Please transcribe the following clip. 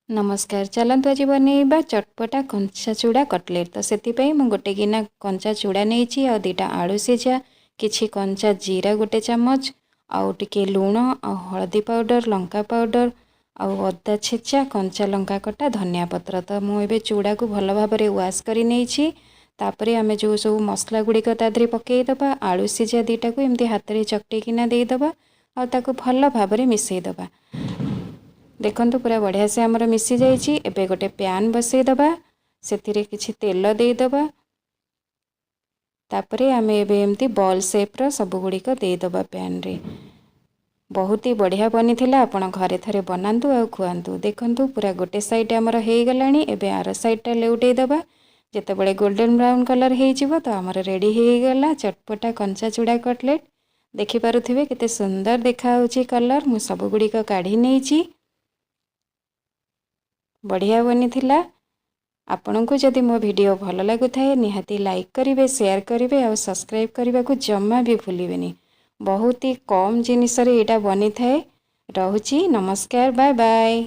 ନମସ୍କାର, ଚାଲନ୍ତୁ ଆଜି ବନେଇବା ଚଟପଟା କଞ୍ଚା ଚୁଡ଼ା କଟଲେଟ୍। ତ ସେଥିପାଇଁ ମୁଁ ଗୋଟେ ଗିନା କଞ୍ଚା ଚୁଡ଼ା ନେଇଛି ଆଉ 2ଟା ଆଳୁ ସିଝା, କିଛି କଞ୍ଚା ଜିରା ଗୋଟେ ଚାମଚ, ଆଉ ଟିକେ ଲୁଣ ଆଉ ହଳଦୀ ପାଉଡ଼ର, ଲଙ୍କା ପାଉଡ଼ର ଆଉ ଅଦା ଛେଚା, କଞ୍ଚା ଲଙ୍କା କଟା, ଧନିଆ ପତ୍ର। ତ ମୁଁ ଏବେ ଚୁଡ଼ାକୁ ଭଲ ଭାବରେ ୱାଶ୍ କରି ନେଇଛି। ତାପରେ ଆମେ ଯେଉଁ ସବୁ ମସଲା ଗୁଡ଼ିକ ତା ଦେହରେ ପକାଇଦେବା। ଆଳୁ ସିଝା 2ଟାକୁ ଏମିତି ହାତରେ ଚକଟିକିନା ଦେଇଦେବା ଆଉ ତାକୁ ଭଲ ଭାବରେ ମିଶାଇଦେବା। ଦେଖନ୍ତୁ, ପୁରା ବଢ଼ିଆ ସେ ଆମର ମିଶିଯାଇଛି। ଏବେ ଗୋଟେ ପ୍ୟାନ୍ ବସେଇଦେବା, ସେଥିରେ କିଛି ତେଲ ଦେଇଦେବା। ତାପରେ ଆମେ ଏବେ ଏମିତି ବଲ୍ ସେପ୍ର ସବୁଗୁଡ଼ିକ ଦେଇଦେବା ପ୍ୟାନ୍ରେ। ବହୁତ ହି ବଢ଼ିଆ ବନିଥିଲା। ଆପଣ ଘରେ ଥରେ ବନାନ୍ତୁ ଆଉ ଖୁଆନ୍ତୁ। ଦେଖନ୍ତୁ, ପୁରା ଗୋଟେ ସାଇଡ଼୍ ଆମର ହେଇଗଲାଣି। ଏବେ ଆର ସାଇଡ଼୍ଟା ଲେଉଟେଇ ଦେବା। ଯେତେବେଳେ ଗୋଲ୍ଡେନ୍ ବ୍ରାଉନ୍ କଲର୍ ହେଇଯିବ, ତ ଆମର ରେଡ଼ି ହେଇଗଲା ଚଟପଟା କଞ୍ଚା ଚୁଡ଼ା କଟଲେଟ୍। ଦେଖିପାରୁଥିବେ, କେତେ ସୁନ୍ଦର ଦେଖାହେଉଛି କଲର୍। ମୁଁ ସବୁଗୁଡ଼ିକ କାଢ଼ି ନେଇଛି। ବଢ଼ିଆ ବନିଥିଲା। ଆପଣଙ୍କୁ ଯଦି ମୋ ଭିଡ଼ିଓ ଭଲ ଲାଗୁଥାଏ, ନିହାତି ଲାଇକ୍ କରିବେ, ସେୟାର କରିବେ ଆଉ ସବସ୍କ୍ରାଇବ୍ କରିବାକୁ ଜମା ବି ଭୁଲିବେନି। ବହୁତ ହି କମ୍ ଜିନିଷରେ ଏଇଟା ବନିଥାଏ। ରହୁଛି, ନମସ୍କାର, ବାଏ ବାଏ।